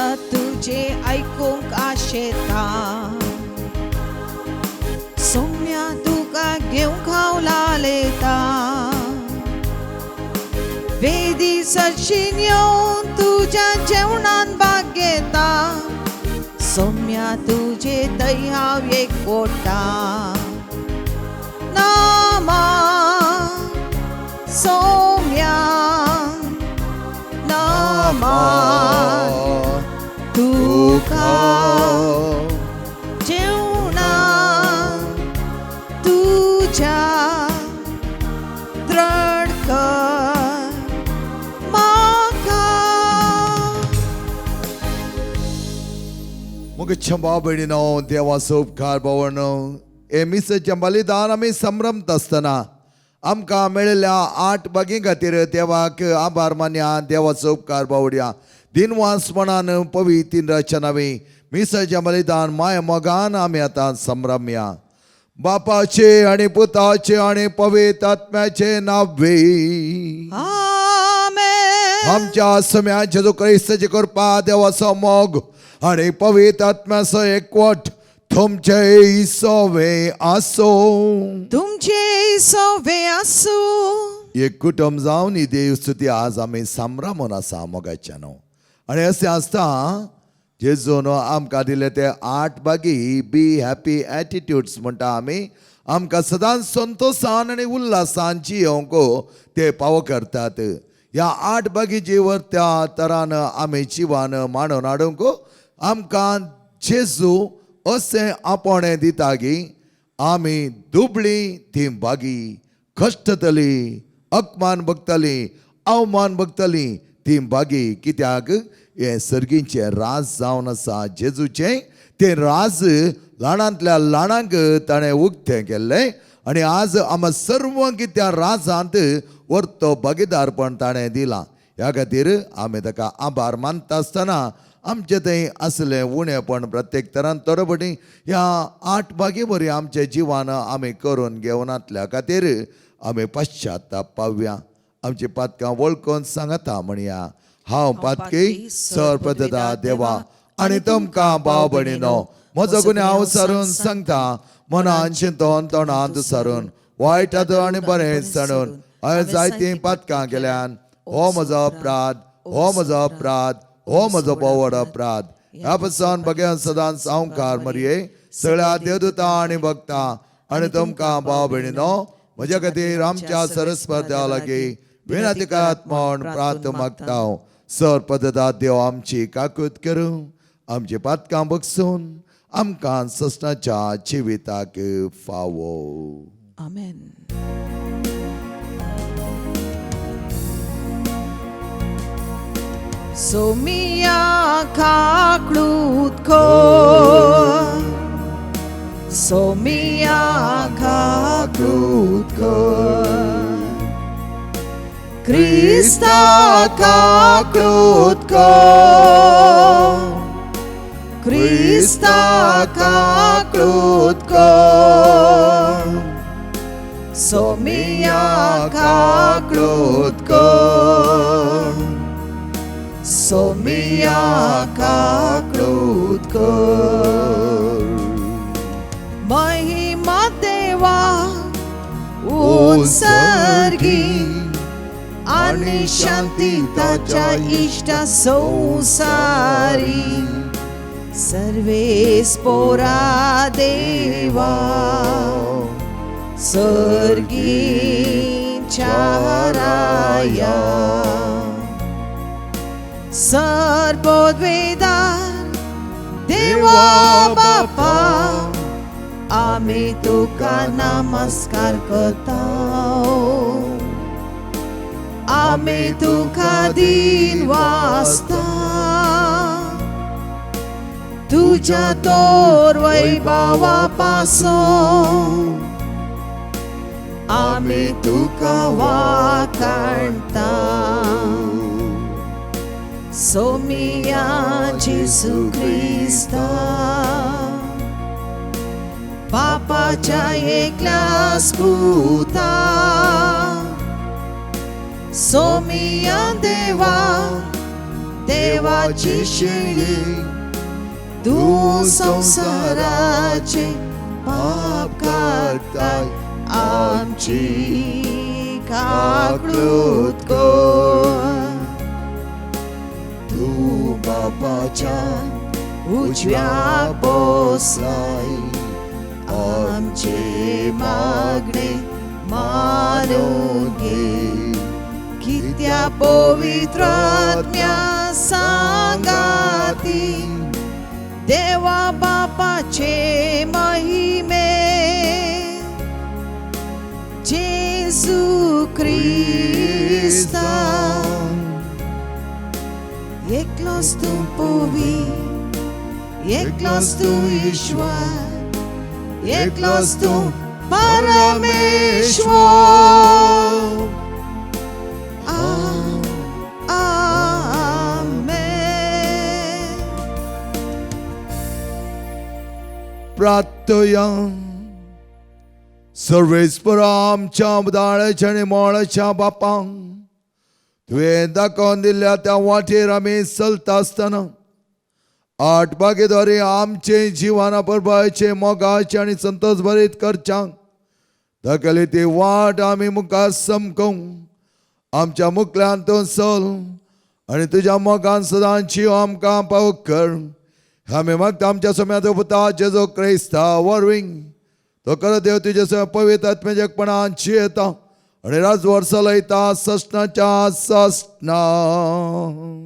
सत तुजे आयकूंक आशेता सोम्या तुका घेवंक हांव लालेता वेदी सरशीन येवन तुज्या जेवणान भाग घेता सोम्या तुजे थंय हांव एकवटा नामा सोम्या नामा तुका जेवणा तुज्या द्रड कर म्हाका. मुख्य भाव भयणीनो, देवाचो उपकार भावनो, हे मिसाचें बलिदान आमी संभ्रमत आसतना आमकां मेळिल्ल्या 8 बागीं खातीर देवाक आभार मानया, देवाचो उपकार बावड्या. दिनवासपणान पवित्र नांवी मिसाचें बलिदान माय मोगान आमी आतां संभ्रमया. बापाचे आनी पुताचे आनी पवित्र आत्म्याचे नांवे. आमेन. आमच्या सम्या जेजू क्रिस्ताची कृपा, देवाचो मोग आनी पवित्र आत्म्याचो एकवट तुमचे सोवे आसो. तुमचे सोवे आसूं. एक कुटुंब जावन ही देव स्तुती आज आमी संभ्रमून आसा मोगाच्या न्हू. आनी अशें आसता जेजून आमकां दिले ते 8 बागी बी हॅपी एटिट्यूड्स म्हणटा आमी, आमकां सदांच संतोशान आनी उल्हासान जियोवंक ते पावो करतात. ह्या 8 बागीची वर त्या तरान आमी जिवान मांडून हाडूंक आमकां जेजू अशें आपोवणें दिता की आमी दुबळी ती बागी, कश्टतली, अपमान बघतली, अवमान बघतली ती बागी, कित्याक हें सर्गीचें राज जावन आसा जेजूचें. तें राज ल्हानांतल्या ल्हानांक ताणें उक्तें केल्लें आनी आज आमकां सर्व त्या राजांत वर्तो भागीदारपण ताणें दिलां. ह्या खातीर आमी ताका आभार मानता आसतना आमचें थंय आसलें उणेपण प्रत्येक तरान थोडे ह्या 8 बागी बरी आमच्या जिवान आमी करून घेवनातल्या खातीर आमी पश्चाताप पावया. आमची पातकां वळखून सांगता म्हणया, हांव पातकी सर्पदा देवा आनी तुमकां भाव भयणीनो म्हजो गुन्यांव सारून सांगता, मनान चिंतून तोंडांत सारून वायट आनी बरें सांडून हांवें जायतीं पातकां केल्यान. हो म्हजो अपराध, हो म्हजो अपराध, हो म्हजो भोव अपराध. ह्या पसून बघ्यान सदांच सावकार मरये, सगळ्या देवदूता आनी भक्ता आनी तुमकां भाव भयणीनो म्हज्या खातीर आमच्या सरस्पत देवा लागीं विनंती करात म्हूण प्रार्थ मागता. सर पददा देव आमची काकूत करूं, आमची पातकां बगसून आमकां ससनाच्या जिविताक फावो. आमेन. सोमिया काकळूत कर, सोमिया काकळूत कर, क्रिस्ता काकळूत कर, क्रिस्ता काकळूत कर, सोमिया काकळूत कर, सोमिया काकळूत कर. महिमा देवा उत्सर्गी आनी शांती ताच्या इश्टा संवसारी सर्वेस पोरा देवा सर्गीच्या राया सर्वोद्वेदार देवा बापा आमी तुका नमस्कार करता, आमी तुका दिन वाचता, तुज्या तोर वैभवा पासून आमी तुका वाखाणता. सोमिया जेजू क्रिस्ता बापाच्या एकल्या स्पुता, सोमिया देवा देवाची शेळी, तूं संवसाराचे पाप काडटाय, आमची काकळूत कर. तूं बापाच्या उजव्या बसलाय, आमचे मागणे मानून घे, कित्या पवित्र आत्म्या सांगाती देवा बापाचे महिमे जेजू क्रिस्ता. एकलोच तूं पवी, एकलोच तूं ईश्वर, एकलोच तूं परमेश्वर. आमेन. प्रार्थया. सर्वेस्पर आमच्या दाळ्याच्या आनी मोळाच्या बापांक, तुवें दाखोवन दिल्ल्या त्या वाटेर आमी चलता आसतना आठ बागेद्वारे आमचे जिवाना परबायचे मोगाचे आनी संतोष भरीत करच्यांक दाखयली ती वाट आमी मुखार समकोवंक आमच्या मुखल्यान तूं चल आनी तुज्या मोगान सदांची आमकां पावक कर. आमी मागता आमच्या सोम्याचो पुता जेजो क्रिस्ता वरवीं. तो खरो देव तुज्या सगळ्या पवित्र आत्म्याच्या एकपणान जियेता आनी राजवर चलयता ससनाच्या ससना.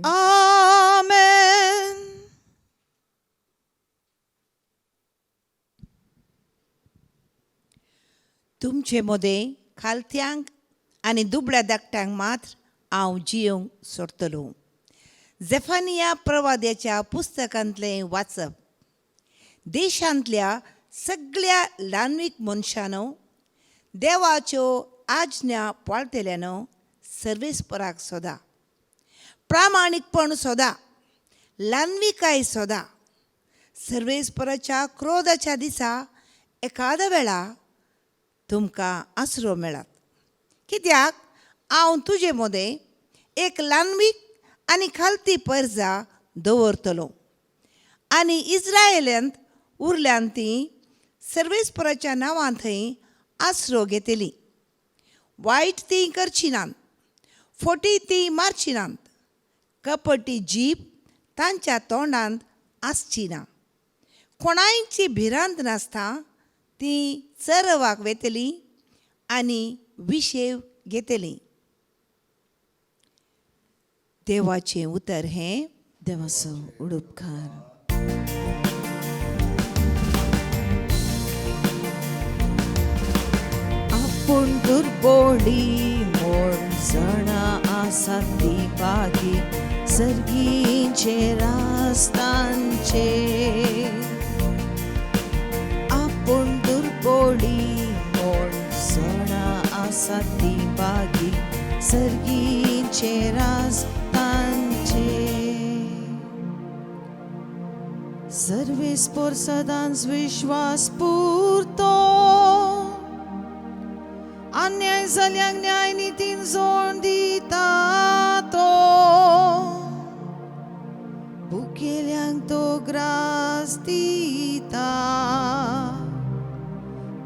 आमेन. तुमचे मदें खालत्यांक आनी दुबळ्या धाकट्यांक मात्र हांव जियोंक सोडटलो. झेफानिया प्रवाद्याच्या पुस्तकांतलें वाचप. देशांतल्या सगळ्या ल्हानवीक मनशानो, देवाच्यो आज्ञा पाळटल्यानो सर्वेस्पराक सोदा, प्रामाणीकपण सोदा, ल्हानविकाय सोदा. सर्वेस्पराच्या क्रोधाच्या दिसा एखाद्या वेळा तुमकां आसरो मेळत, कित्याक हांव तुजे मदें एक ल्हानवीक आनी खालती परजा दवरतलो आनी इस्रायलांत उरल्यान ती सर्वेस्पराच्या नांवान थंय आसरो घेतली. वायट ती करची नात, फोटी ती मारची नात, कपटी जीब तांच्या तोंडांत आसची ना. कोणायची भिरांत नासता ती चरवाक वेतली आनी विशेव घेतली. देवाचें उतर हें. देवाचो उडुपकार. आपूण दुर्बोळी म्हूण जाणा आसा ती बागी सर्गीचे रास्तांचे. आपूण दुर्बोळी म्हूण जाणा आसा ती बागी सर्गीचे रास्तांचे. सर्वेस्पर सदांच विश्वास पुरतो, अन्याय जाल्याक न्याय नितीन जोड दिता तो, भुकेल्यांक तो ग्रास दिता,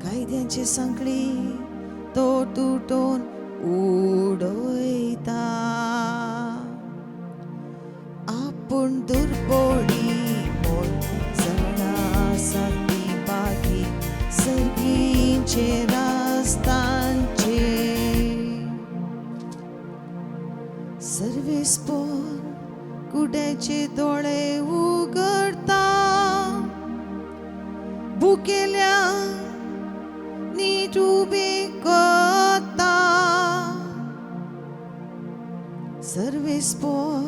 कायद्यांची सांखळी तो तुटोवन उडयता. आपूण दुर्बोळी म्हूण जाणा आसा ती बागी सर्गीचे रास्तांचे. सर्वेस्पर कुड्याचे दोळे उगडता, भुकेल्या नीट उबे करता. सर्वेस्पर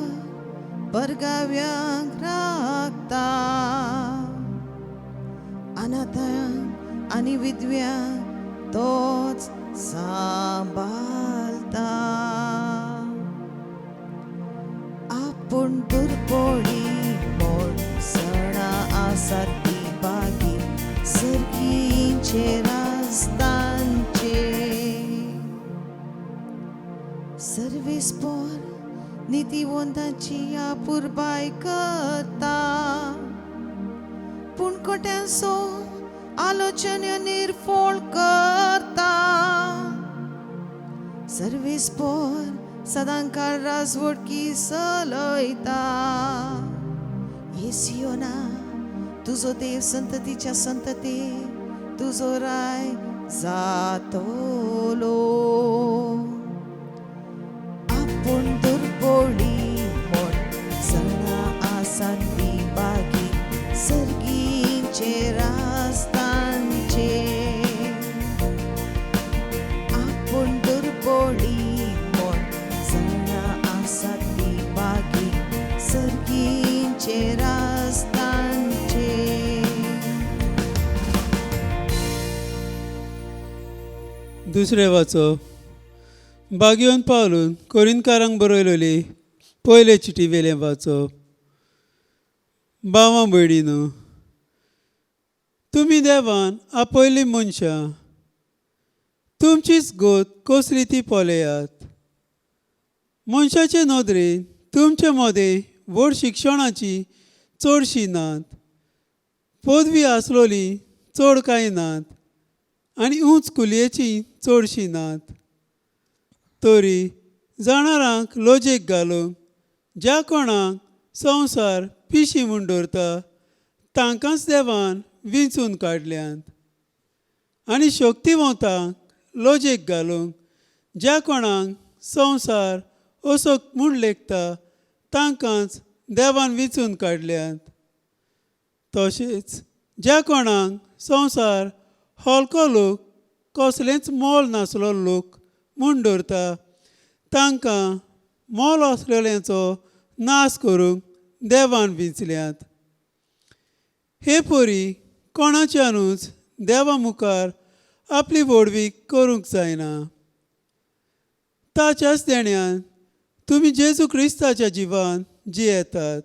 परगाव्यांक राखता, अनाथांक आनी विधव्यांक तोच सांबाळता. आपूण दुर्बोळी म्हूण जाणा आसा ती बागी सर्गीचे रास्तांचे. सर्वेस्पर नितीवंताची आपुरबाय करता. पूण कोट्यांचो आलोचन्य निर्फोळ करता. सर्वीस पोर सदांकाळ राजवटकी चलयता. येसियोना तुजो देव संततीच्या संतती तुजो राय जातलो. आपूण दुर्बोळी म्हण सणा आसा ती बागी सर्गीचे रास्तांचे. आपूण दुर्बोळी म्हण सणा आसा ती बागी सर्गीचे रास्तांचे. दुसरें वाचप बागयोन पावलून कोरिनकारांक बरयलेली पयले चिटी वेलें वाचप. भावां भयणीनो, तुमी देवान आपयल्लीं मनशां, तुमचीच गोत कसली ती पळयात. मनशाचे नदरेन तुमचे मदें व्हड शिक्षणाची चडशीं नात, पदवी आसलोली चड कांय नात आनी उंच कुलयेची चडशीं नात. तरी जाणारांक लजेक घालूंक ज्या कोणाक संवसार पिशी म्हूण दवरता तांकांच देवान विंचून काडल्यात आनी शक्तिवंतांक लजेक घालूंक ज्या कोणाक संवसार असो म्हूण लेखता तांकांच देवान विंचून काडल्यात. तशेंच ज्या कोणाक संवसार हलको लोक कसलेंच मोल नासलो लोक म्हूण दवरता तांकां मोल आसलेल्यांचो नाश करूंक देवान विंचल्यात. हे परी कोणाच्यानूच देवा मुखार आपली व्हडवीक करूंक जायना. ताच्याच देण्यान तुमी जेजू क्रिस्ताच्या जिवान जियेतात.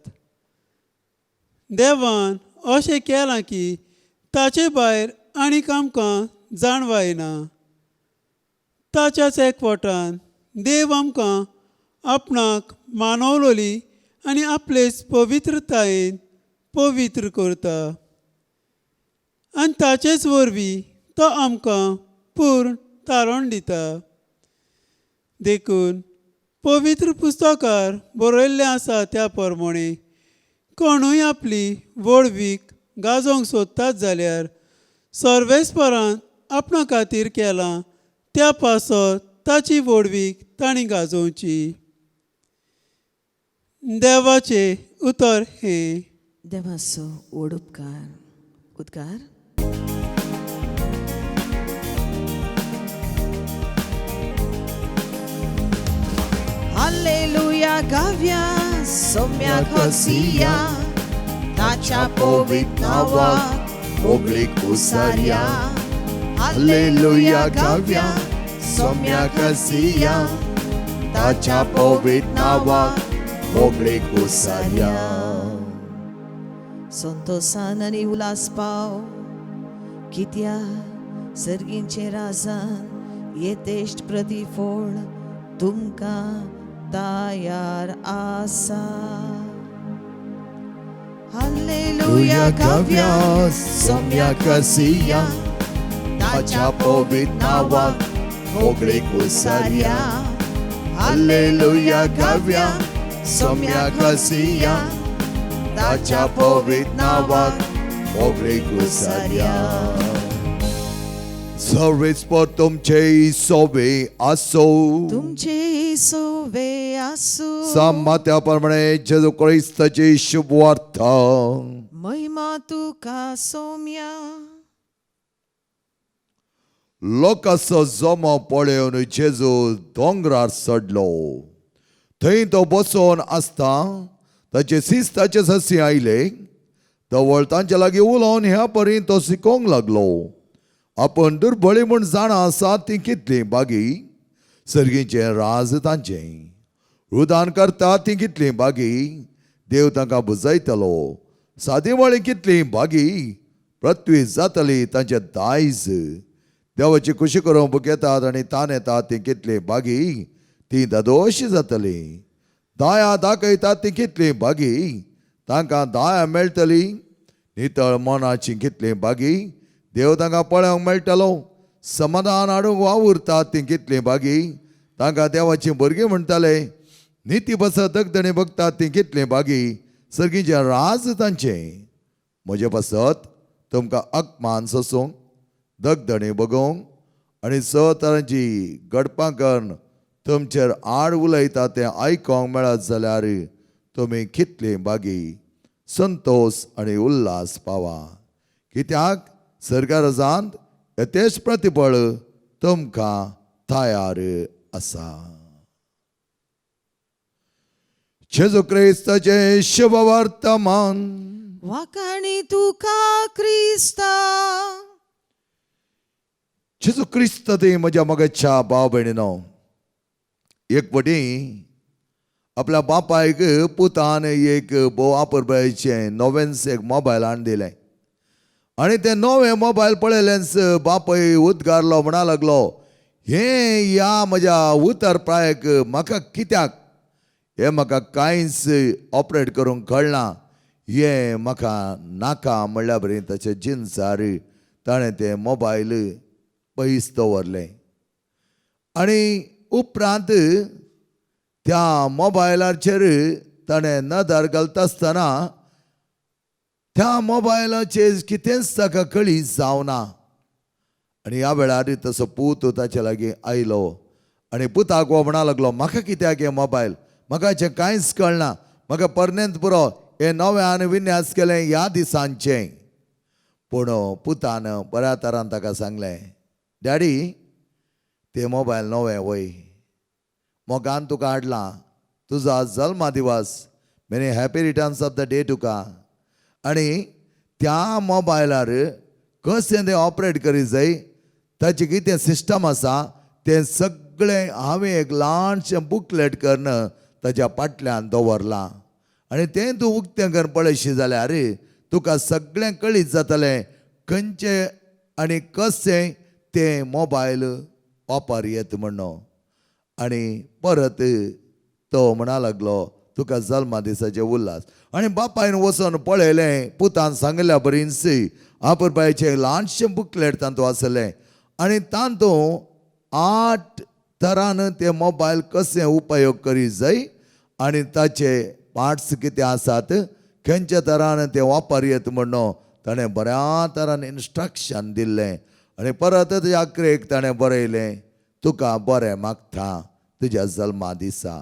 देवान अशें केलां की ताचे भायर आनीक आमकां जाणवायना. ताच्याच एकवटान देव आमकां आपणाक मानवलोली आनी आपलेच पवित्रतायेन पवित्र करता आनी ताचेच वरवीं तो आमकां पूर्ण तारण दिता. देखून पवित्र पुस्तकार बरयल्लें आसा त्या प्रमाणे कोणूय आपली व्हडवीक गाजोवंक सोदतात जाल्यार सर्वेस्परान आपणा खातीर केलां त्या पासत ताची व्हडवीक तांणी गाजोवची. देवाचें उतर हें. देवाचो व्हड उपकार उद्गार. हालेलुया गाव्या सोम्याक हसिया ताच्या पवित्र नांवाक मोगळीक उसारया. हालेलुया गाव्या सोम्याक हसिया ताच्या पवित्र नांवाक मोगळीक उसारया. संतोसान आनी उल्हास पाव कित्या सर्गींचे राजान येतेश्ट प्रतिफळ तुमकां तयार आसा. हालेलुया गाव्या सोम्याक हसिया ताच्या पवित्र नांवाक मोगळीक उसारया. हालेलुया गाव्या सोम्याक हसिया ताच्या पवित्र नांवाक मोगळीक उसारया. सर्वेस्पर तुमचे सोबे आसो. तुमचे सोवे आसूं. सामात्या प्रमाणे जेजू क्रिस्ताची शुभवार्ता. महिमा तुका सोम्या. लोकांचो जमो पळोवन जेजू दोंगरार चडलो. थंय तो बसोन आसता ताचे सीस ताचे ससी आयले. तवळ तांचे लागीं उलोवन ह्या परी तो शिकोवंक लागलो. आपण दुर्बळी म्हूण जाणा आसा ती कितली बागी सर्गीचें राज तांचें. रुदान करता ती कितली बागी देव तांकां बुजयतलो. सादी कितली बागी पृथ्वी जातली तांचें दायज. देवाची खुशी करूंक भुकेतात आनी ताण येतात ती कितली बागी ती दादोशी जातली. दया दाखयतात ती कितली भागी, तांकां दया मेळटली. नितळ मनाची कितली भागी, देव तांकां पळोवंक मेळटलो. समाधान हाडूंक वावुरतात ती कितली भागी, तांकां देवाची भुरगीं म्हणटाले. निती बसत दगदणी बघतात ती कितली भागी, सर्गीचें राज तांचें. म्हजे पासत तुमकां अपमान सोसूंक, दगदणी बगोवंक आनी स तरांची घडपां करून तुमचेर आड उलयता तें आयकोंक मेळत जाल्यार तुमी कितली भागी. संतोश आनी उल्हास पावा, कित्याक सरकारांत यथेच प्रतिफळ तुमकां तयार आसा. जेजू क्रिस्ताचें शुभ वर्तमान. वाखाणी तुका क्रिस्ता. जेजू क्रिस्त ते म्हज्या मगच्या भाव भयणीनो, एक पटी आपल्या बापायक पुतान एक भोव आपरबायचें नवेंच एक मोबायल हाडून दिलें आनी तें नवें मोबायल पळयलेंच बापूय उद्गारलो, म्हणा लागलो, हें ह्या म्हज्या उतर प्रायक म्हाका कित्याक, हें म्हाका कांयच ऑपरेट करूंक कळना, हें म्हाका नाका म्हणल्या बरी ताचे जिन्सार ताणें तें मोबायल पयस दवरलें. आनी उपरांत त्या मोबायलाचेर ताणें नदर घालता आसतना त्या मोबायलाचेर कितेंच ताका कळी जावना. आनी ह्या वेळार तसो पूत ताचे लागीं आयलो आनी पुताक हो म्हणा लागलो, म्हाका कित्याक हें मोबायल, म्हाका हाचें कांयच कळना, म्हाका परनेंच पुरो, हें नव्यान विन्यास केलें ह्या दिसांचें. पूण पुतान बऱ्या तरान ताका सांगलें, डॅडी तें मोबायल नवें वय, मोगान तुका हाडलां, तुजो आज जल्मा दिवस, many happy returns of the day तुका. आनी त्या मोबायलार कशें तें ऑपरेट करीत जाय, ताचें कितें सिस्टम आसा तें सगळें हांवें एक ल्हानशें बुकलेट करून ताच्या फाटल्यान दवरलां आनी तें तूं उक्तें करून पळयशी जाल्यार तुका सगळें कळीत जातलें खंयचें आनी कशें तें मोबायल वापर येत म्हणून. आनी परत तो म्हणा लागलो, तुका जल्मा दिसाचे उल्हास. आनी बापायन वचून पळयलें, पुतान सांगिल्ल्या बरीच आपरबायचें ल्हानशें बुकलेट तातूंत आसलें आनी तातूंत 8 तरान ते मोबायल कशें उपयोग करीत जाय आनी ताचे पार्ट्स कितें आसात, खंयच्या तरान ते वापर येत म्हणून ताणें बऱ्या तरान इन्स्ट्रक्शन दिल्लें. आनी परत ताच्या आक्रेक ताणें बरयलें, तुका बरें मागता तुज्या जल्मा दिसा.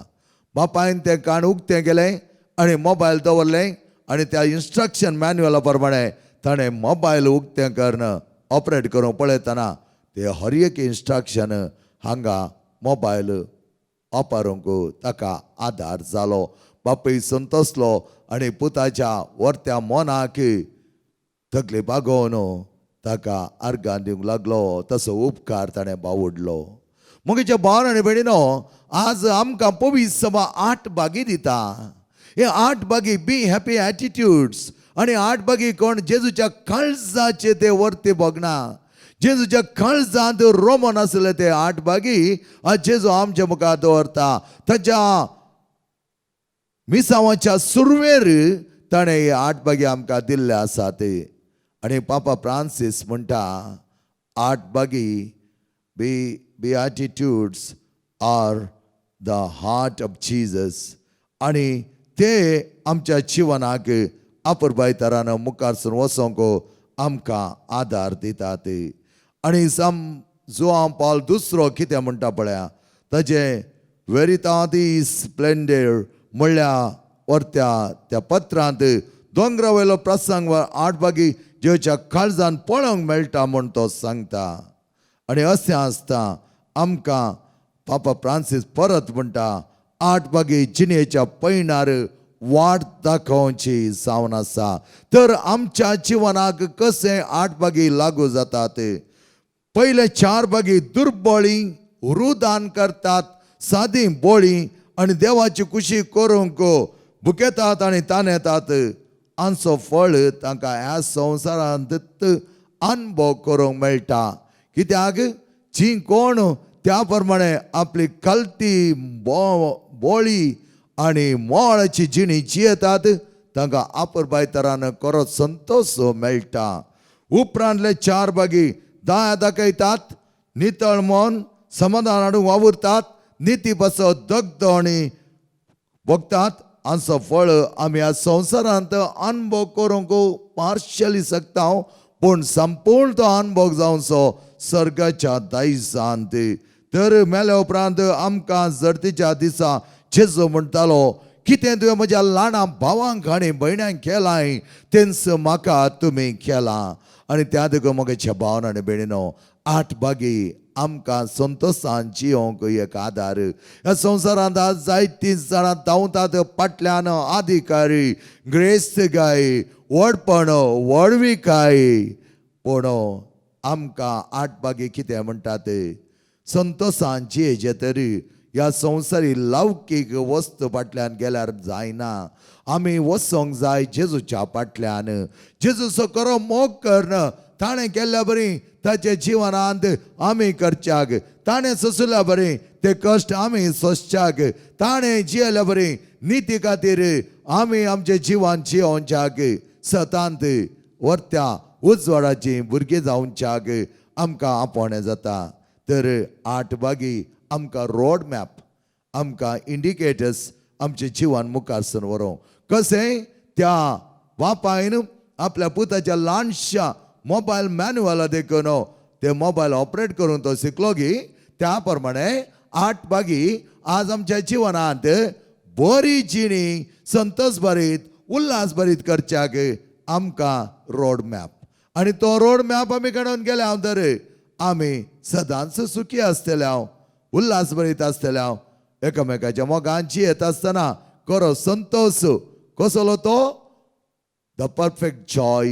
बापायन तें काण उक्तें केलें आनी मोबायल दवरलें आनी त्या इन्स्ट्रक्शन मॅन्युअला प्रमाणें ताणें मोबायल उक्तें करून ऑपरेट करूंक पळयतना ते हर एक इन्स्ट्रक्शन हांगा मोबायल वापरूंक ताका आदार जालो. बापूय संतोसलो आनी पुताच्या वर्त्या मनाक तकली बागोवन ताका आर्गां दिवंक लागलो. तसो उपकार ताणें बावडलो. म्हज्या भाव आनी भयणीनो, आज आमकां पवित्र सभा 8 भागी दिता. हे 8 भागी बी हॅपी एटिट्यूड्स आनी 8 भागी कोण जेजूच्या काळजाचे ते वर्ती भोगना, जेजूच्या काळजांत रोमन आसले ते 8 भागी आज जेजू आमच्या मुखार दवरता. ताच्या मिसावाच्या सुरवेर ताणें हे 8 भागी आमकां दिल्ले आसात. आनी पापा फ्रांसीस म्हणटा, 8 भागी Beatitudes are the heart of Jesus. आनी ते आमच्या जिवनाक आपरबाय तरान मुखार सरून वचोंक आमकां आदार दितात. आनी सम जुआंव पावल दुसरो कितें म्हणटा पळया, ताजें वेरितादी स्प्लेंडेर म्हणल्या वर्त्या त्या पत्रांत दोंगरा वयलो प्रसंग 8 भागी जेच्या काळजान पळोवंक मेळटा म्हूण तो सांगता. आनी अशें आसता आमकां पापा फ्रांसीस परत म्हणटा, 8 भागी जिणेच्या पयणार वाट दाखोवची जावन आसा. तर आमच्या जिवनाक कशें 8 भागी लागू जातात? पयले 4 भागी दुर्बळी रुदान करतात, सादी बोळी आनी देवाची खुशी करूंक भुकेतात आनी तानेतात. आमचो फळ तांकां ह्या संवसारांत अनुभव करूंक मेळटा. कित्याक जी कोण त्या प्रमाणे आपली कल्ती बोळी आनी मोळाची जिणी जियेतात तांकां आपुरबाय तरान खरो संतोश मेळटा. उपरांतले चार बागी दाया दाखयतात, नितळ मन समाधान हाडूंक वावुरतात, निती पासत दग्ध आनी भोगतात. हांचो फळ आमी ह्या संवसारांत अनुभव करूंक पार्शली शकता, पूण संपूर्ण तो अनुभव जावचो सर्गाच्या दायजांत. तर मेल्या उपरांत आमकां जर्तीच्या दिसा जेजू म्हणटालो, कितें तुवें म्हज्या ल्हाना भावांक आनी भयण्यांक केलां तेंच म्हाका तुमी केलां. आनी त्या देखून म्हज्या भावन आनी भयणीनो, आठ बागी आमकां संतोशान जियोंक एक आदार. ह्या संवसारांत आज जायतीं जाणां धांवतात फाटल्यान अधिकारी, ग्रेस्तकाय, व्हडपण, व्हडविकाय, पूण आमकां आठ बागी कितें म्हणटात, संतोशान जियेचें तरी ह्या संवसारी लौकीक वस्तू फाटल्यान गेल्यार जायना. आमी वचोंक जाय जेजूच्या फाटल्यान. जेजूचो खरो मोग कर्ण ताणें केल्ल्या बरी ताच्या जिवनांत आमी करच्याक, ताणें सोंसल्या बरी ते कश्ट आमी सोंसच्याक, ताणें जियेल्या बरी निती खातीर आमी आमचे जिवन जियोवच्याक, सतांत वर्त्या उजवाडाची भुरगीं जावच्याक आमकां आपोवणें जाता. तर आठ बागी आमकां रोड मॅप, आमकां इंडिकेटर्स आमचें जिवन मुखार सरून व्हरूंक. कशें त्या बापायन आपल्या पुताच्या ल्हानशा मोबायल मॅन्युअला देखून ते मोबायल ऑपरेट करून तो शिकलो की, त्या प्रमाणे आठ बागी आज आमच्या जिवनांत बरी जिणी संतोष भरीत उल्हास भरीत करच्याक आमकां रोड मॅप. आनी तो रोड मॅप आमी काडून गेले हांव तर आमी सदांच सुखी आसतले हांव, उल्हास भरीत आसतले हांव. एकामेकाच्या मोगान जियेत आसतना खरो संतोश कसलो तो, the perfect joy,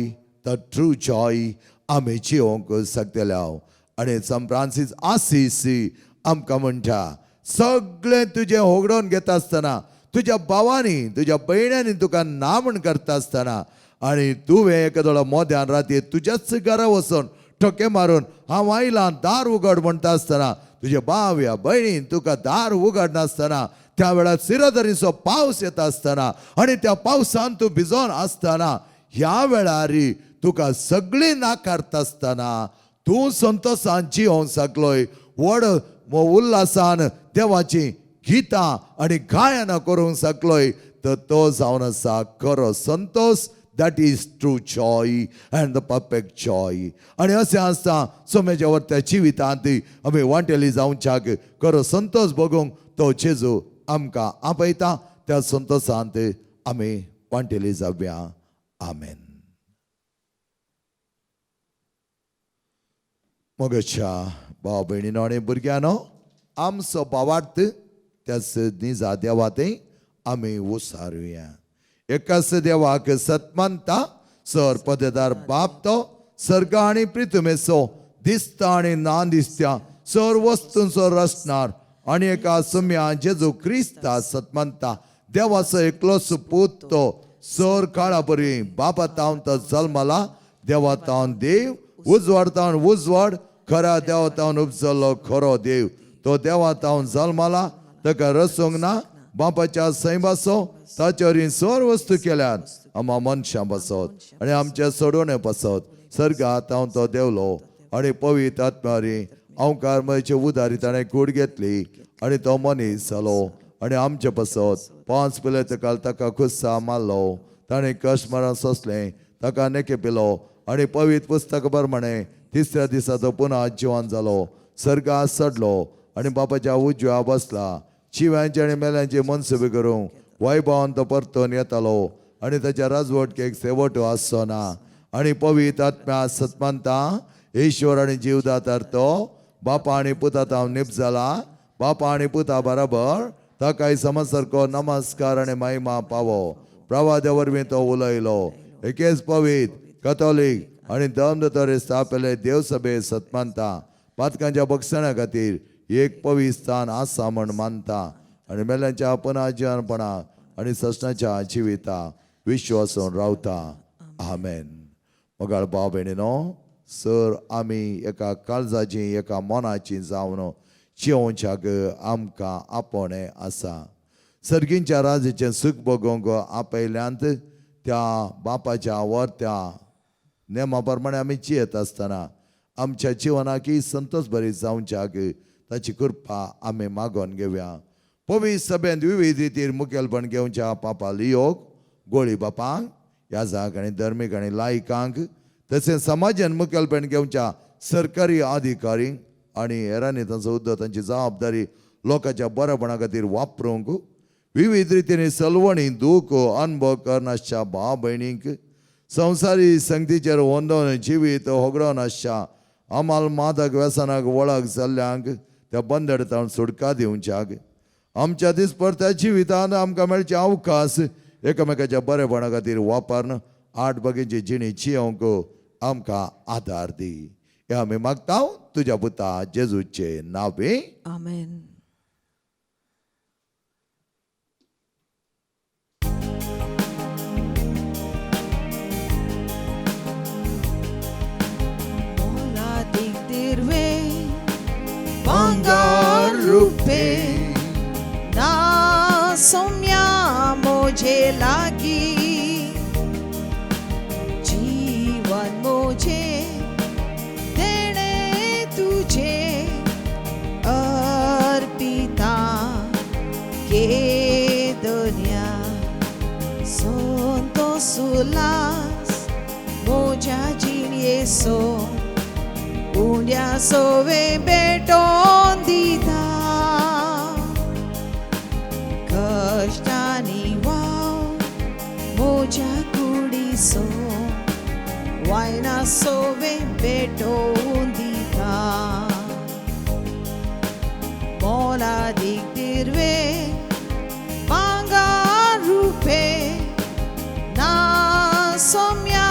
the true joy आमी जियोंक शकतले हांव. आनी सन फ्रांसीस आसिसी आमकां म्हणटा, सगळें तुजें होगडोवन घेता आसतना, तुज्या भावांनी तुज्या भयण्यांनी तुका ना म्हण करता आसतना, आनी तुवें एकादो मोद्यान राती तुज्याच घरा वचून ठोके मारून हांव आयलां दार उगड म्हणटा आसतना, तुजे भाव या भयणीन तुका दार उगडनासतना, त्या वेळार सिरदरीचो पावस येता आसतना आनी त्या पावसान तूं भिजोन आसतना, ह्या वेळार तुका सगळीं नाकारता आसतना तूं संतोशान जियोंक शकलोय, व्हड उल्हासान देवाची गितां आनी गायनां करूंक शकलोय, तर तो जावन आसा खरो Santosh. That is true joy and the perfect joy. आनी अशें आसता सोम्याच्या वरत्या जिवितांत आमी वांटेली जावच्याक खरो संतोश भोगूंक तो जेजू आमकां आपयता. त्या संतोशांत आमी वांटेली जावया. आमेन. मोगाच्या भाव भयणीनो आनी भुरग्यांनो, आमचो भावार्थ त्याच निजा देवा थंय आमी उसारुया. एकाच देवाक सतमानता, सर पदेदार बाप तो सर्ग आनी प्रितुमेचो दिसता आनी ना दिसत्या सर वस्तूंचो रचणार, आनी एका सुम्या जेजू क्रिस्ता सतमानता, देवाचो एकलोच पूत तो सर काळा बरी बापा तावन तो जल्मला, देवा तावन देव, उजवाड तावन उजवाड, खऱ्या देवा तावन उपजल्लो खरो देव, तो देवा तावन जल्मला, ताका रसूंक ना, बापाच्या सैमाचो ताचे वरवीं सर वस्तू केल्यात आमा मनशां पासत आनी आमच्या सोडोवणे पासत सर्गात हांव तो देवलो, आनी पवित्र आत्म्या अंकार म्हजे उदारी ताणें कूड घेतली आनी तो मनीस जालो आनी आमचे पासत 5 पिले काल ताका खुस्सा मारलो, ताणें कश्ट मरण सोंसलें, ताका नेके पिलो आनी पवित्र पुस्तका प्रमाणे तिसऱ्या दिसा तो पुनः जिवन जालो, सर्गात चडलो आनी बापाच्या उजव्या बसला, शिव्यांचे आनी मेल्यांचे मनसुबे करूंक वैभवान तो परतून येतालो आनी ताच्या राजवटकेक शेवट आसचो ना. आनी पवित्र आत्म्या सतमानता ईश्वर आनी जीवदातार तो बापा आनी पुता हांव निप जाला, बापा आनी पुता बराबर ताकाय समजसारको नमस्कार आनी महिमा पावो. प्रवाद्या वरवीं तो उलयलो, एकेच पवित्र कथोलीक आनी धर्म स्थापिल्ले देवसभे सतमानता पातकांच्या बक्षणा खातीर एक पवित्र स्थान आसा म्हण मानता आनी मेल्यांच्या पुनर्जीवनपणा आनी ससनाच्या जिविता विश्वासून रावता. आमेन. मोगाळ भाव भयणीनो, सर आमी एका काळजाची एका मनाची जावन जियोवच्याक आमकां आपोवणें आसा. सर्गींच्या राजाचें सूख भोगोवंक आपयल्यांत त्या बापाच्या वर त्या नेमा प्रमाणे आमी जियेत आसतना आमच्या जिवनाक संतोष बरी जावच्याक ताची कृपा आमी मागोवन घेवया. पवित्र सभेंत विविध रितीर मुखेलपण घेवच्या पापा लियोग गोळी बापांक याजाक आनी धर्मीक आनी लायकांक तशेंच समाजान मुखेलपण घेवच्या सरकारी अधिकारी आनी हेरांनी तांचो उद्दो तांची जबाबदारी लोकांच्या बरेपणा खातीर वापरूंक विविध रितीन सलवणी दूख अनुभव करनासच्या भाव भयणींक संवसारी संगतीचेर वंदोवन जिवीत होगडोवन आसच्या अमाल मादक व्यसनाक वळख जाल्ल्यांक त्या बंदडतावन सुटका दिवच्याक आमच्या दिसपडत्या जिवितांत आमकां मेळचे अवकाश एकामेकाच्या बरेपणा खातीर वापरून आठ बागेची जिणी जियोवंक आमकां आदार दी. हें आमी मागता तुज्या पुता जेजूचे नांवे. आमेन. Bangar रूपे ना सौम्या मुझे लागी जीवन मुझे देणे तुझे अर्पिता के दुनिया संतोष मोज्या जिणयेसो उंड्या सोवे भेटोन दिता कश्टांनी वाव मोज्या कुडीसो वायना सोवे भेटोन दिता मोलादीक दिर्वे भांगर रुपे ना सौम्या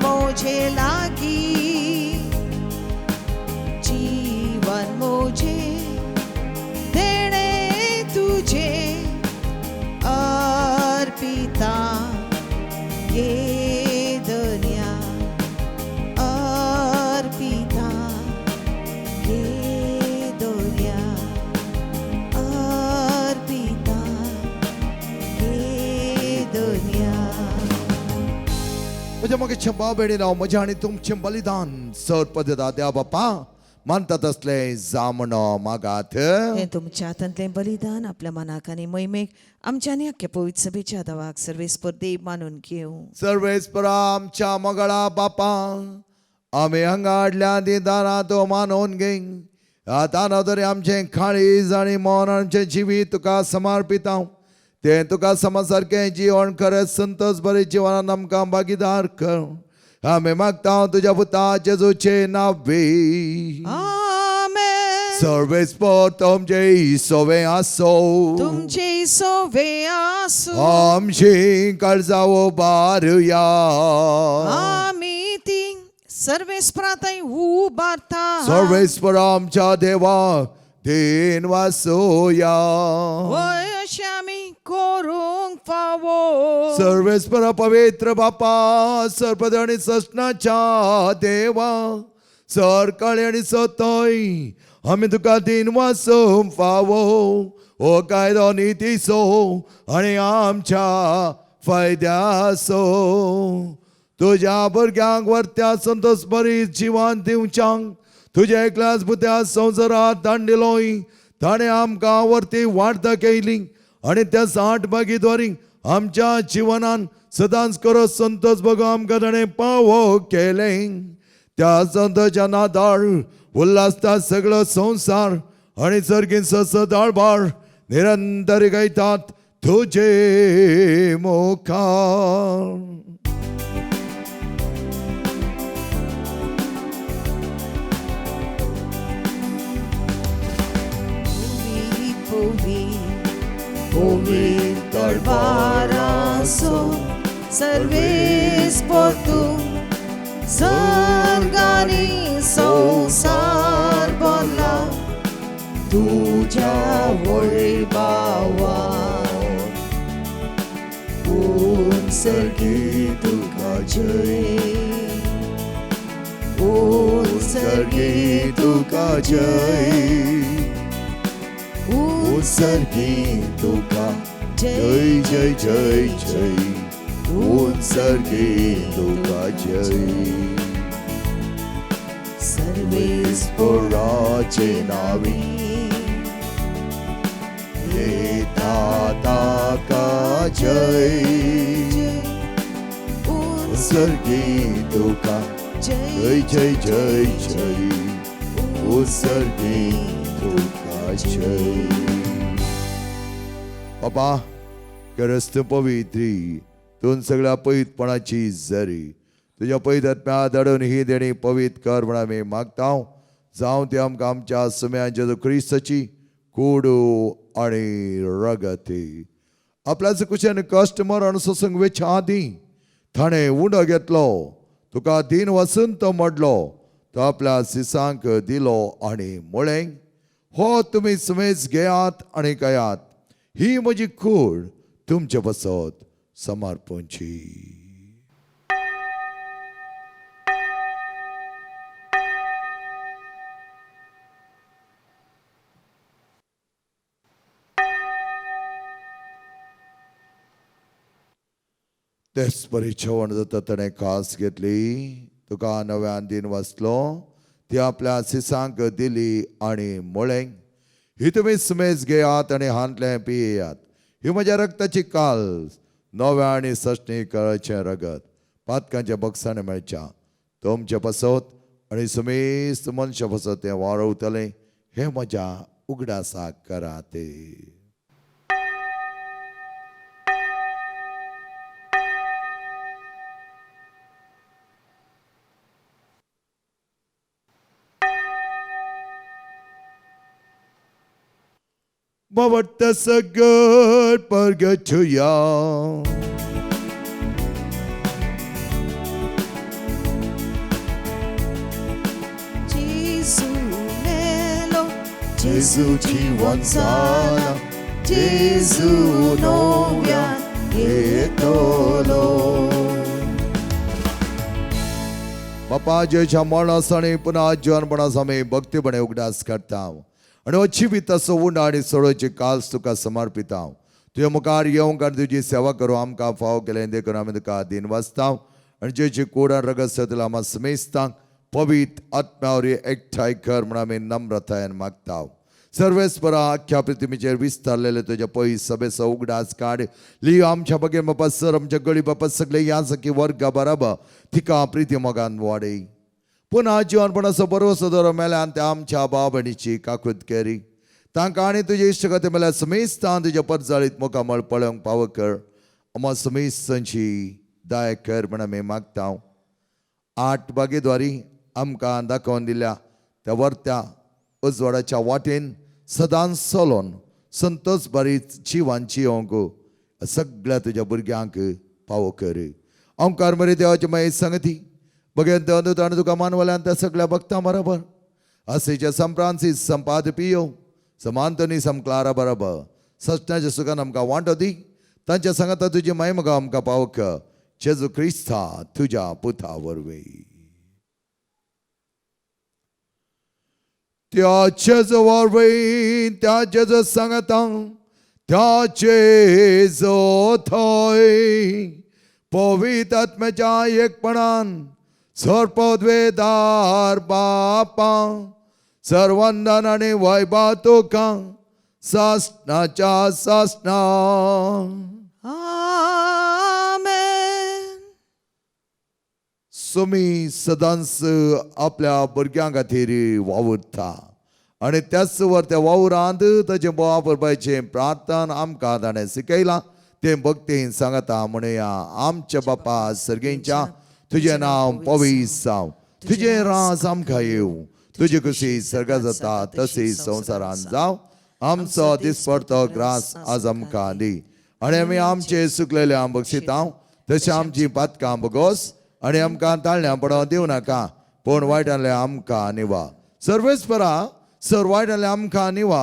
मोझे लागी जीवन मुझे देणे तुझे अर्पिता ये दुनिया अर्पिता ये दुनिया अर्पिता ये दुनिया. म्हज्या मोगेच्या भाव भयणीनो, म्हजें आनी तुमचें बलिदान सर पद्दता देवा बापा मानता तसलें जामणो मागात. हें तुमच्या हातांतलें बलिदान आपल्या मनाक आनी मोहिमेक आमच्या आनी अख्ख्या पवित्र सभेच्या दवाक सर्वेस्पर देव मानून घेवं. सर्वेस्परा आमच्या मोगळा बापा, आमी हांगा हाडल्या ती दारां तूं मानून घे. ह्या दारां तरी आमचें काळीज आनी मन आमचें जिवीत तुका समर्पिता. तें तुका समा सारकें जिवन खरेंच संतोष बरें जिवनान आमकां भागीदार कर. आमी मागता तुज्या पुता जेजूचे नांवे. आमेन. सर्वेस्पर तुमचे सोवे आसो. तुमचे सोवे आसूं. आमची काळजां उबारुया. आमी ती सर्वेस्परांतय उबारता. सर्वेस्पर आमच्या देवा then वासोया. वय अशें आमी करूंक फावो. सर्वेस्पर पवित्र बापा, सर्पद आनी ससनाच्या देवा, सरकाळी आनी सतय आमी तुका दिन वासूंक फावो. हो कायदो नितीचो आनी आमच्या फायद्याचो. तुज्या भुरग्यांक व्हरत्या संतोष बरी जिवन दिवच्यांक तुज्या एकल्याच पुत्या संवसारात दांडिलोय ताणें आमकां वरती वार्ता केली आनी त्या 60 बागीद्वारी आमच्या जिवनान सदांच करत संतोष बघ आमकां ताणें पावो केलें. त्या संतोषाच्या नादार उल्हासता सगळो संवसार आनी सर्गीन सदाळबार निरंतर गायतात तुजे मुखार. पोवी पोवी तळवारासो सर्वेस्पर तूं सर्गानी संवसार भरला तुज्या वैभवान. सर्गी तुका जय, उन सर्गी तुका जय, उत्सर्गी तुका जय जय जय जय उत्सर्गी तुका जय सर्वेस्पराचे नावी येता ताका जय उत्सर्गी तुका जय जय जय जय उत्सर्गी तुका जय. बाबा करस्त पवित्री तूं सगळ्या पवित्रपणाची जरी तुज्या पवित्र आत्म्या धाडून ही देणी पवित्र कर म्हण आमी मागता. जावं ते आमकां आमच्या सुम्या जेजू क्रिस्ताची कुडू आनी रगती. आपल्याच कुशेन कश्ट मरण सोसूंक वेच्या आदीं ताणें उंडो घेतलो, तुका दीन वचून तो मोडलो, तो आपल्या सिसांक दिलो आनी म्हळें, हो तुमी सुमेज घेयात आनी खायात, ही म्हजी कूड तुमचे पासत समर्पणची. तेच परी जेवण जाता ताणें कास घेतली, तुका नव्यान दीन वाचलो, ती आपल्या सिसांक दिली आनी म्हळें, ही तुमी सुमेज घेयात आनी हांतलें पियेयात, ही म्हज्या रक्ताची काल नव्या आनी सश्णी कळाचें रगत पातकांच्या बक्षाणे मेळच्या तुमचे पासत आनी सुमेस्त मनशा पासत तें वारवतलें, हें म्हज्या उगडासाक करात. बाबा सगळ परगटुया. Gesù melo, Gesù जिवन जाला, Gesù नव्यान येतलो. बापा जेच्या मरणास आनी पुन्हा जिवनपणास आमी भक्तीपणे उगडास करता आनी हो जिविताचो उंडो आनी सोडोवची काल्स तुका समर्पिता. तुज्या मुखार येवंक आनी तुजी सेवा करूं आमकां फावो केलें देखून आमी तुका दीन वाचता आनी जेची कूड आनी रगत सतला आमकां समेस्तांक पवित्र आत्म्या वरवीं एकठांय कर म्हूण आमी नम्रतायेन मागता. सर्वेस्परा आख्ख्या पृथ्वीचेर विस्तारलेले तुज्या पयस सभेचो उगडास काड लियो आमच्या बगेर बापा सर आमच्या गळी बापा सगळे ह्या सखी वर्गा बराबर तिका प्रिती मोगान वाडय. पुन्हा जिवनपणाचो बरोसो दवर मेल्यान त्या आमच्या भाव भयणीची काकूत केरी तांकां आनी तुजे इश्टगती मेल्यार समेस्तान तुज्या परजाळीत मुखामळ पळोवंक पावो कर. आमा समेस्तांची दाय कर म्हण आमी मागता. आठ बागेद्वारी आमकां दाखोवन दिल्या त्या वर्त्या उजवाडाच्या वाटेन सदांच चलोन संतोष बरीच जिवान जियोंक सगळ्या तुज्या भुरग्यांक पावो कर. ओंकार मरे देवाची मागीर संगती बगेन देवान तुका मानवल्यान त्या सगळ्या भक्तां बरोबर असेच्या संप्रांसीस संपाद पियो समांतनी समक्लारा बरोबर सजनाच्या सुखान आमकां वांटो दी तांच्या सांगाता तुजी मायमगा आमकां पावक जेजू क्रिस्ता तुज्या पुता वरवीं. त्या जेजू वरवीं त्या जेजू सांगाता त्या जेजू थंय पवित्र आत्म्याच्या एकपणान सर्पद्वेदार बापा सर्वंदन आनी वैभव तुका सासणाच्या सासणा. आमेन. सुमी सदांच आपल्या भुरग्यां खातीर वावुरता आनी त्याच वर त्या वावरांत ताचें वापरपाचें प्रार्थना आमकां ताणें शिकयलां तें भक्तीन सांगता म्हणया. आमच्या बापा सर्गेंच्या तुजें नांव पवित्र जावं, तुजें राज आमकां येवं, तुजी खुशी सर्गा जाता तशी संवसारांत जावं. आमचो दिसपडतो ग्रास आज आमकां दी आनी आमी आमचे सुकलेले आम बक्षिता तशें आमची पातकां बगोस आनी आमकां ताळण्यां पडोवं दिवं नाका पूण वायटांतलें आमकां निवा. सर्वेस्परा सर वायटांतलें आमकां निवा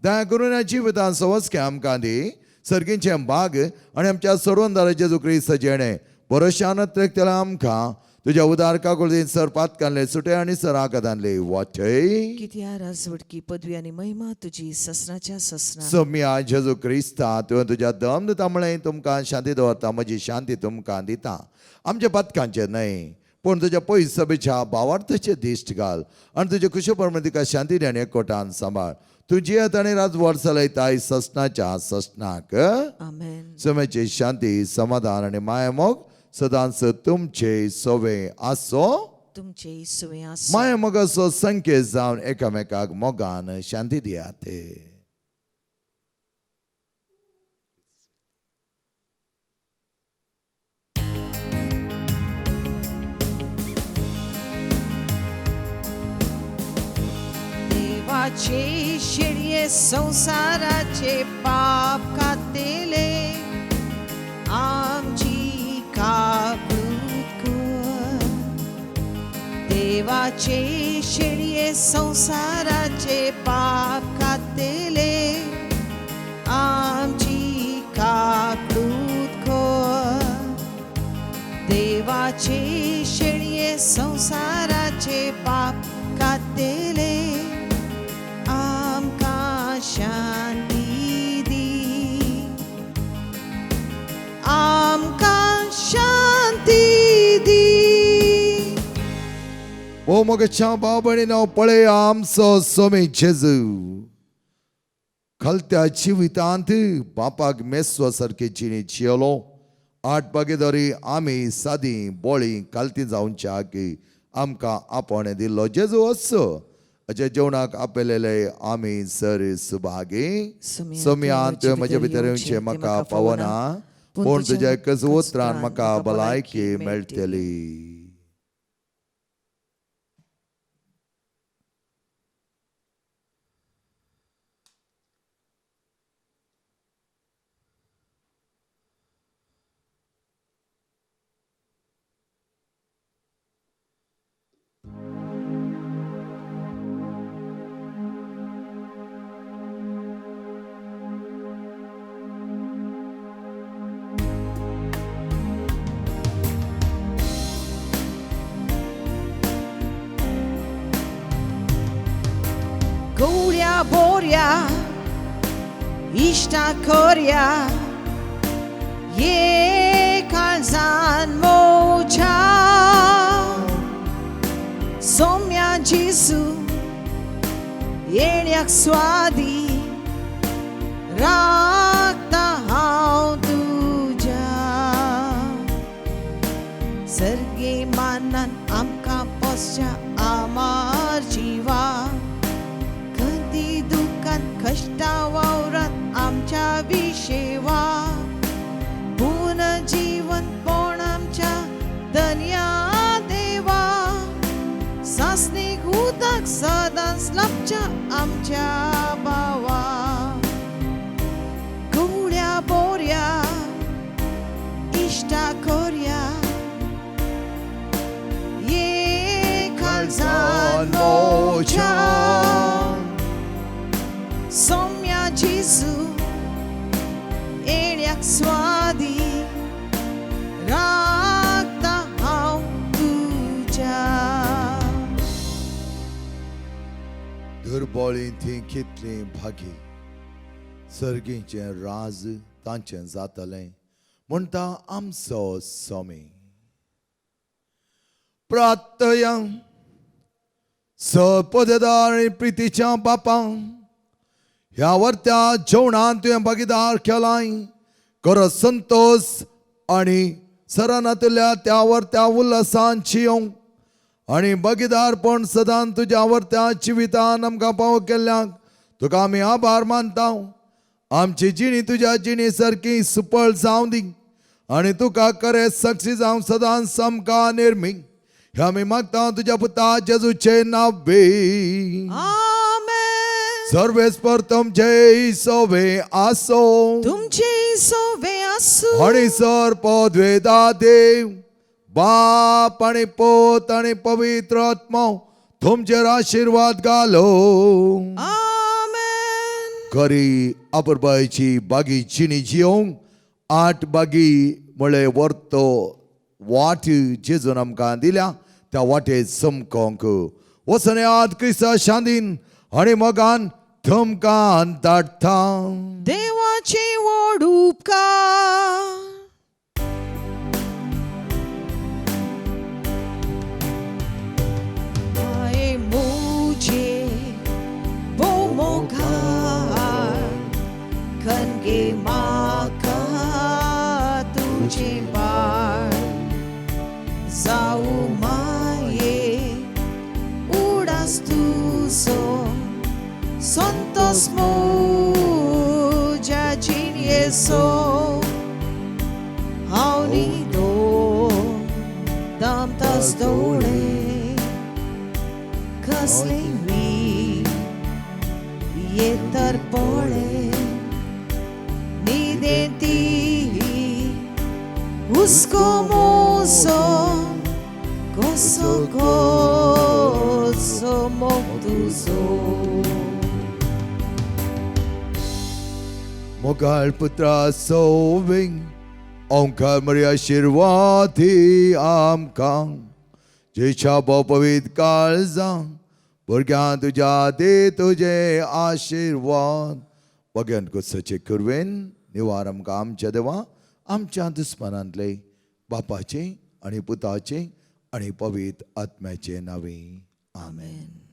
दया करून ह्या जिवितांत सवस्कें आमकां दी सर्गींचें भाग आनी आमच्या सोडवणदाराचें जेजू क्रिस्त जेणें भरोश्यान त्रेकतल्या आमकां तुज्या उदार काकुळतीन सर पातकांले सुटे आनी सर आकादानले वाचय. कित्या राजवटकी पदवी आनी महिमा तुजी ससनाच्या ससना. सोम्या जेजू क्रिस्ता, तुवें तुज्या दम दिता म्हळें, तुमकां शांती दवरता, म्हजी शांती तुमकां दिता. आमच्या पातकांचेर न्हय पूण तुज्या पयस सभेच्या भावार्थाचे दिश्ट घाल आनी तुजे कुशे प्रमाणे तिका शांती दी आनी एकवटान सांबाळ. तूं जियेत आनी राजवट चलयताय ससनाच्या ससनाक. आमेन. समेची शांती, समाधान आनी मायामोग सदांच तुमचे सोवे आसो. तुमचे सुवे आसूं. मायामोगाचो संकेत जावन एकामेकाक मोगान शांती दियात. देवाचे शेळये संसाराचे पाप कातेले, आमची काकूत कर. देवाचे शेळये संसाराचे पाप कातेले, आमची काकूत कर. देवाचे शेळये संसाराचे पाप कातेले, आमकां शांती दी, आमकां शांती दी. ओ मोगाच्या भाव भयणीनो, पळय आमचो सोमी जेजू खलत्या जिवितांत बापाक मेस्वा सारकी जिणी जियेलो. आठ भागीदारी आमी सादी बोळी कालती जावच्या की आमकां आपोवणें दिल्लो जेजू असो हाच्या जेवणाक आपयलेले आमी सर सुभागी. सोमयान तुवें म्हज्या भितर येवचें म्हाका पावना, पूण तुज्या एकच उतरान म्हाका भलायकी मेळटली. गवळ्या बोऱ्या इश्टा कोऱ्या, ये काळजान मोजा. सोम्या जेजू येण्याक स्वादी राखता हांव तुज्या. सर्गे मानान आमकां पोसच्या आमार जिवा, खंती दुखान कश्टा वावरात आमच्या विशेवा. पुनर्जीवन पण आमच्या धन्या देवा, सासणीक उदक सदांच लाबच्या आमच्या भावा. गवळ्या बोऱ्या इश्टा कोऱ्या, ये काळजान मोजा. सोम्या जेजू येण्याक स्वादी राखता हांव तुज्या. दुर्बळी थी कितली भागी, सर्गीचें राज तांचें जातलें म्हणटा आमचो स्वामी. प्रार्थया. सपदेदार आनी प्रितीच्या बापां, ह्या वर्त्या जेवणान तुवें भागीदार केलाय, खरो संतोश आनी सरानातल्या त्या वर्त्या उल्हासान जियोंक आनी भागीदारपण सदां तुज्या वर्त्या जिवितान आमकां पाव केल्ल्याक तुका आमी आभार मानता. आमची जिणी तुज्या जिणे सारकी सुपळ जावं दी आनी तुका खरें साक्षी जावं सदांच आमकां निर्मी. हे आमी मागता तुज्या पुता जेजूचे नांवे. आमेन. सर्वेस्पर तुमचे सोवे आसो. तुमचे सोवे आसूं. आनी सर पदवेदा देव बाप आनी पोत आनी पवित्र आत्मो तुमचेर आशिर्वाद घालो. आमेन. खरी अपुरबायची बागी जिणी जियोंक आठ बागी म्हळे वर्तो. वाट जेजून आमकां दिल्या त्या वाटेर चमकोंक वचून याद क्रिस्ता शांतीन आनी मोगान तुमकां धाडटा. देवाचे व्हड उपकार. माये मुझे भोव मोगाळ खनगे म्हाका तुजें बाळ जावं माये उडास तुजो संतोस म्हज्या जिणयेचो हांव न्हिदो दामतास दोळे कसले वी ये तर पळे न्हिदेंती हुस्को म्हजो कसो कसो मोग तुजो. मोगाळ पुत्रा सोविंग ओंकार मरी आशिर्वादी आमकां जेच्या पवित काळजां भुरग्यां तुज्या दे तुजे आशिर्वाद बग्यान कुसाचे कुरवेन निवार आमकां आमच्या देवा आमच्या दुस्मानांतले बापाचे आनी पुताचे आनी पवित्र आत्म्याचे नांवे. आमेन.